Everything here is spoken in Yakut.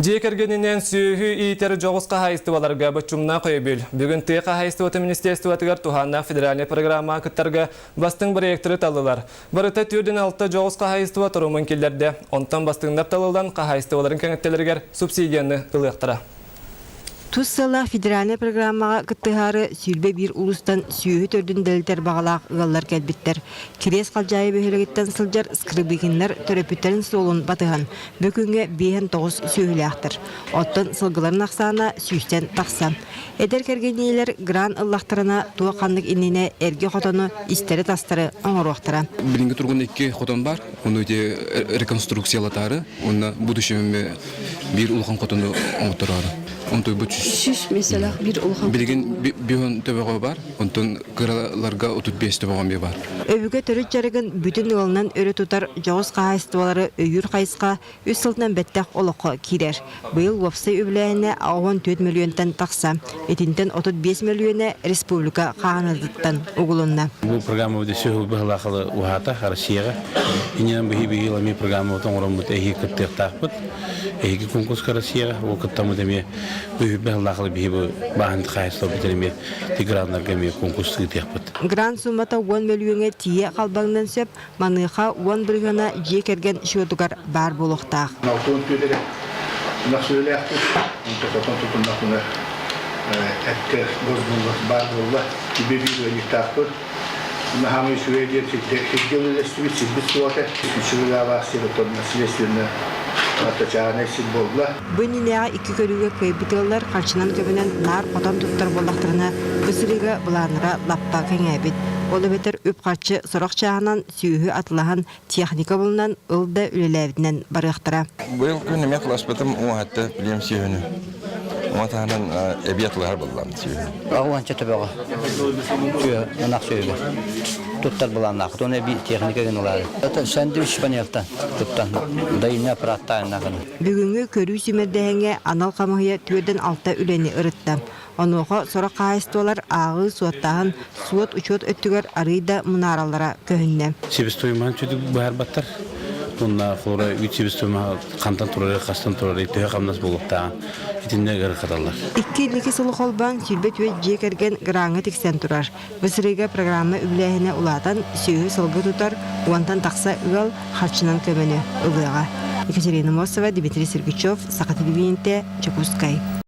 Дьиэ кэргэнинэн сүөһү иитэр дьоҕус хаһаайыстыбаларга боччумнаах өйөбүл. Бүгүн тыа хаһаайыстыбатын министерствотыгар туһааннаах федеральнай программаҕа кыттарга бастыҥ бырайыактары таллылар. Барыта 46 дьоҕус хаһаайыстыба торумун киллэрдэ. Онтон бастыҥнар талыллан хаһаайыстыбаларын кэҥэттэлэригэр субсидияны ылыахтара. Тус сыаллаах федеральнай программаҕа кыттыһаары 21 улуустан сүөһү төрдүн дэлитэр баҕалаах ыаллар кэлбиттэр. Кириэс Халдьаайы бөһүөлэгиттэн сылдьар Скрыбыкиннар төрөппүттэрин суолун батыһан, бу күҥҥэ 59 сүөһүлээхтэр. Оттон сылгыларын ахсаана сүүстэн тахса. Эдэр кэргэнниилэр грант ыллахтарына туох ханнык иннинэ эргэ хотону истэри-тастары оҥоруохтара. Билиҥҥи тургун икки хотон бар. Ону ити реконструкциялатаары уонна будущем биир улахан хотону оҥоттороору. Онтуйбут Сүүс миэстэлээх биир улахан Билигин биһон төбөҕө бар, онтон кыраларга 35 төбөҕө эмиэ бар. Өбүгэ төрүт дьарыгын бүтүн ыалынан өрө тутар дьоҕус хаһаайыстыбалары өйүүр хайысха үс сылтан бэттэх олоххо киирэр. Быйыл уопсай үбүлээһинэ 64 мөлүйүөнтэн тахса. Итинтэн 35 мөлүйүөнэ республика хаһаанатыттан угулунна. Бу программа сүһүл быһылаахылы уһаата Россияҕа. Иннинэн биһи биһи эми программабыт оҥороммут эһиги кыттыахтаахпыт. Эһиги конкурска Россияҕа ол кыттаммыт эмиэ быһылаахылы биһи бу бааһын хаһаайыстыбабыт эмиэ граннарга эмиэ конкурс ыытыахпыт. Грант суммата 10 мөлүйүөҥҥэ тиийэ халбаҥнан сөп, маныаха 10 бырыһыана дьиэ кэргэн счетугар баар буолуохтаах. Алтын түөтэрэ ынах сүөлээхпит, онто хотон тутуннахпына эккэ госбулла баар буолла, биир ыанньыктаахпыт. Наһаамай үчүгэй диэн сиргэ үлэлэстибит, сирбит суох этэ. Үчүгэй сир оттон наследственно чааһынай сир буолла. Бу иннинээҕи икки көрүүгэ кыайбыт ыаллар харчынан көмөнөн наар хотон туттар буоллахтарына, бу сырыыга былааннара лаппа кэҥээбит. Ол эбэтэр үп-харчы сорох чааһынан сүөһү атылаһан, техника булунан ыл да үлэлээбитинэн барыахтара. Быйыл күн эмиэ атыласпытым уоһатта билиэм сүөһүнү. Уҥа таһынан эбии атылаһар буллам сүөһүнү. Уонча төбөҕө сүөһү, ынах сүөһүгэр туттар былааннаахпыт. Оны эбии техника гын ылаары. Сэндвич панелтан туттан дайынна аппараттааннахын. Бүгүҥҥү көрүү сүүмэрдээһиҥҥэ анал хамыыһыйа түөртэн алта үлэни ырытта. Онуоха сорох хаһаайыстыбалар ааҕыы-суоттааһын, суот-учуот өттүгэр арыый да мунаараллара көһүннэ. Себестоимоһын сүдү быһаарбаттар. Уонна холобура үүт себестоимоһа хантан турарый, хастан турарый, төһө хамнас буолуохтааҕын итиннэ ыарырҕаталлар. Икки инники сылы холбоон 24 дьиэ кэргэн граҥҥа тиксэн турар. Бу сырыыга программа үбүлээһинэ улаатан, сүөһү-сылгы тутар уонтан тахса ыал харчынан көмөнү ылыаҕа. Екатерина Мосова, Дмитрий Сергучев, Саха телевидениетэ, Дьокуускай.